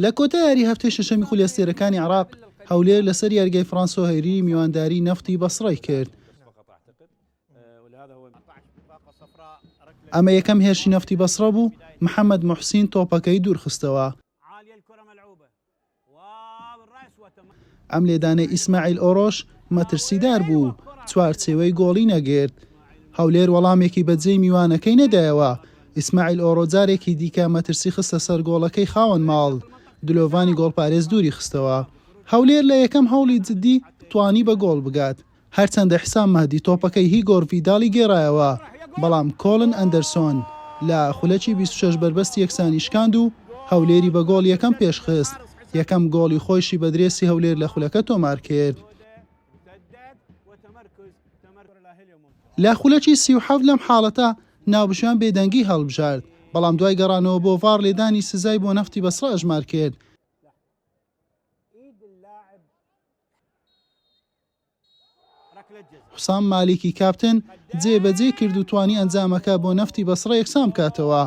لە کۆتا یاری هەفتەی شەشەمی خولی ئەستێرەکانی عێراق، هەولێر لەسەر یاریگای فرانسۆ هەیری میوانداری نەفتی بەسڕەی کرد. ئەمە یەکەم هێرشی نەفتی بەسڕە بوو، محەمەد موحسین تۆپەکەی دوورخستەوە. ئەم لێدانەی ئیسماعیل ئۆرۆش مەترسیدار بوو، چوارچێوەی گۆڵی نەگرت. هەولێر وەڵامێکی بەجێی میوانەکەی نەدایەوە، ئیسماعیل ئۆرۆ جارێکی دیکە مەترسی خستە سەر گۆڵەکەی خاوەن ماڵ، دلۆڤانی گۆڵپارێز دووری خستەوە. هەولێر لە یەکەم هەوڵی جدی توانی بە گۆڵ بگات، هەرچەندە حیسام مەهدی تۆپەکەی هیگۆر ڤیداڵی گێڕایەوە، بەڵام کۆڵن ئەندەرسۆن لە خولەکی 26 بەربەستی یەکسانی شکاند و هەولێری بە گۆڵی یەکەم پێشخست، یەکەم گۆڵی خۆیشی بە درێسی هەولێر لە خولەکە تۆمارکرد. لە خولەکی 37 لەم حاڵەتە ناوبژیوان بێدەنگی هەڵبژارد، بەڵام دوای گەڕانەوە بۆ ڤاڕ لێدانی سزای بۆ نەفتی بەسڕە ئەژمارکرد. حوسام مالیکی کاپتن جێبەجێی کرد و توانی ئەنجامەکە بۆ نەفتی بەسڕە یەکسان بکاتەوە.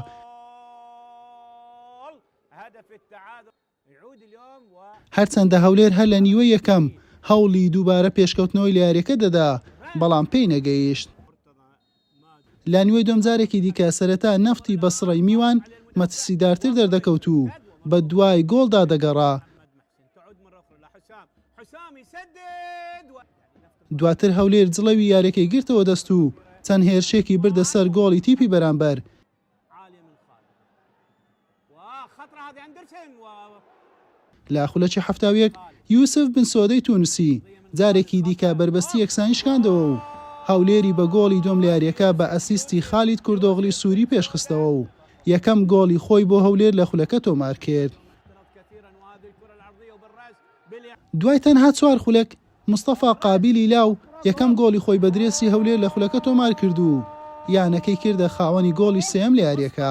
هەرچەندە هەولێر هەر لە نیوەی یەکەم هەوڵی دووبارە پێشکەوتنەوەی لە یارییەکە دەدا، بەڵام پێی نەگەیشت. لە نیوەی دووەم جارێکی دیکە سەرەتا نەفتی بەسڕەی میوان مەترسیدارتر دەردەکەوت و بەدوای گۆڵدا دەگەڕا، دواتر هەولێر جڵەوی یاریەکەی گرتەوە دەست و چەند هێرشێکی بردە سەر گۆڵی تیپی بەرامبەر. لە خولەکی 71 یوسف بن سۆدەی تونسی جارێکی دیکە بەربەستی یەکسانی شکاندەوە و هەولێری بە گۆڵی دووەم لە یاریەکە بە ئەسیستی خالید کوردۆغلی سووری پێشخستەوە و یەکەم گۆڵی خۆی بۆ هەولێر لە خولەکە تۆمارکرد. دوای تەنها چوار خولەک، مستەفا قابیلی لاو یەکەم گۆڵی خۆی بە درێسی هەولێر لە خولەکە تۆمارکرد و یانەکەی کردە خاوەنی گۆڵی سێیەم لە یارییەکە.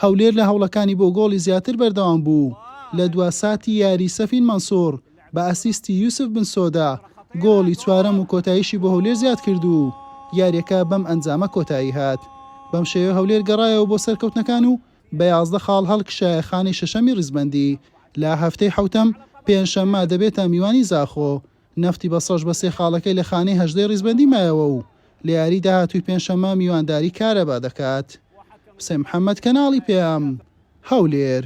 هەولێر لە هەوڵەکانی بۆ گۆڵی زیاتر بەردەوام بوو، لە دوا ساتی یاری سەفین مەنسوڕ بە ئەسیستی یوسف بن سۆدە گۆڵی چوارەم و کۆتاییشی بۆ هەولێر زیادکرد و یارییەکە بەم ئەنجامە کۆتایی هات. بەم شێوەیە هەولێر گەڕایەوە بۆ سەرکەوتنەکان و بە 11 خاڵ هەڵکشایە خانەی شەشەمی ریزبەندی. لە هەفتەی حەوتەم پێنجشەممە دەبێتە میوانی زاخۆ. نەفتی بەسڕەش بە سێ خاڵەکەی لە خانەی هەژدەی ریزبەندی مایەوە و لە یاریی داهاتووی پێنجشەممە میوانداری کارەبا دەکات. حوسێن محەمەد، کەناڵی پەیام، هەولێر.